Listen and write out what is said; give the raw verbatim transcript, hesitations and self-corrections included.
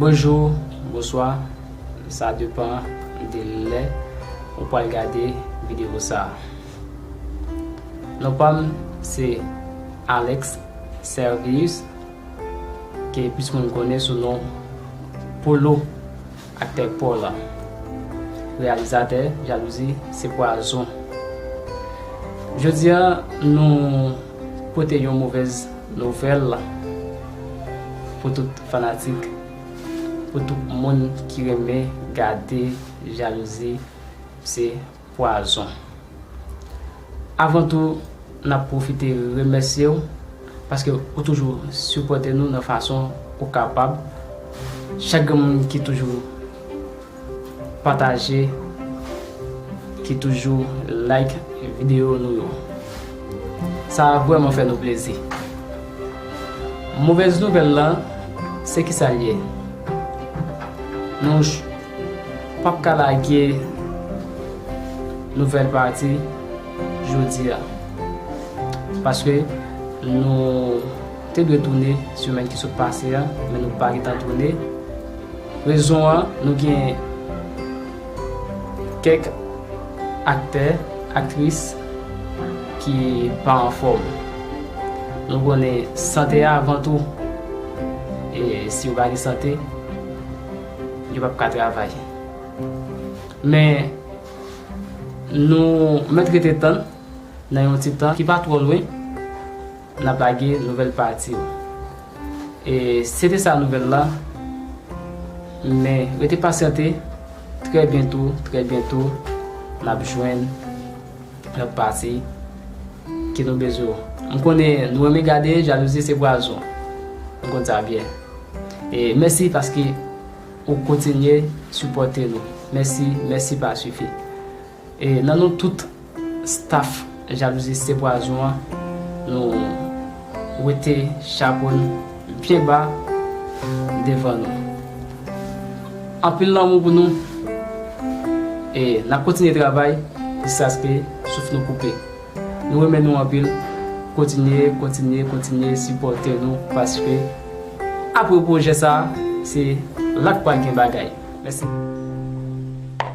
Bonjou, bonswa, sa depann de lè ou pral gade videyo sa a. Non pa m se Alex Servius, ke plis moun konnen sou non Polo, aktè Paw la, reyalizatè Jalouzi se pwazon. Jodi a, nou pote yon movèz nouvèl pou tout fanatik, pou tout moun ki renmen gade Jalouzi se pwazon. Avan tou, n ap pwofite remèsye w paske ou toujou sipòte nou nan fason ou kapab. Chak grenn moun ki toujou pataje, ki toujou like videyo nou yo. Sa vrèman fè nou plezi. Movèz nouvèl la, se kisa l ye? Nou ch- p ap ka lage nouvèl pati jodi a. Paske nou te dwe tounen semèn ki sot pase a, men nou pa gentan tounen. Rezon an, nou gen kèk aktè, aktris ki pa anfòm. Nou konnen sante a avan tou. E si yo pa gen sante, yo p ap ka travay. Men, nou mèt rete tann, nan yon ti tan ki pa twò lwen, n ap lage nouvèl pati yo. E se te sa nouvèl la, men rete pasyante, trè byento, trè byento, n ap jwenn lòt pati ke nou bezwen. M konnen nou renmen gade Jalouzi se pwazon. M konn sa byen. E mèsi paske ou kontinye sipòte nou. Mèsi, mèsi pa sifi. E nan non tout staff Jalouzi se pwazon an, nou wete chapo n byen ba devan nou. Anpil lanmou pou nou. E n ap kontinye travay jiskaske souf nou koupe. Nou renmen nou anpil. Kontinye, kontinye, kontinye sipòte nou paske apre pwojè sa, se la k pral gen bagay. Mèsi.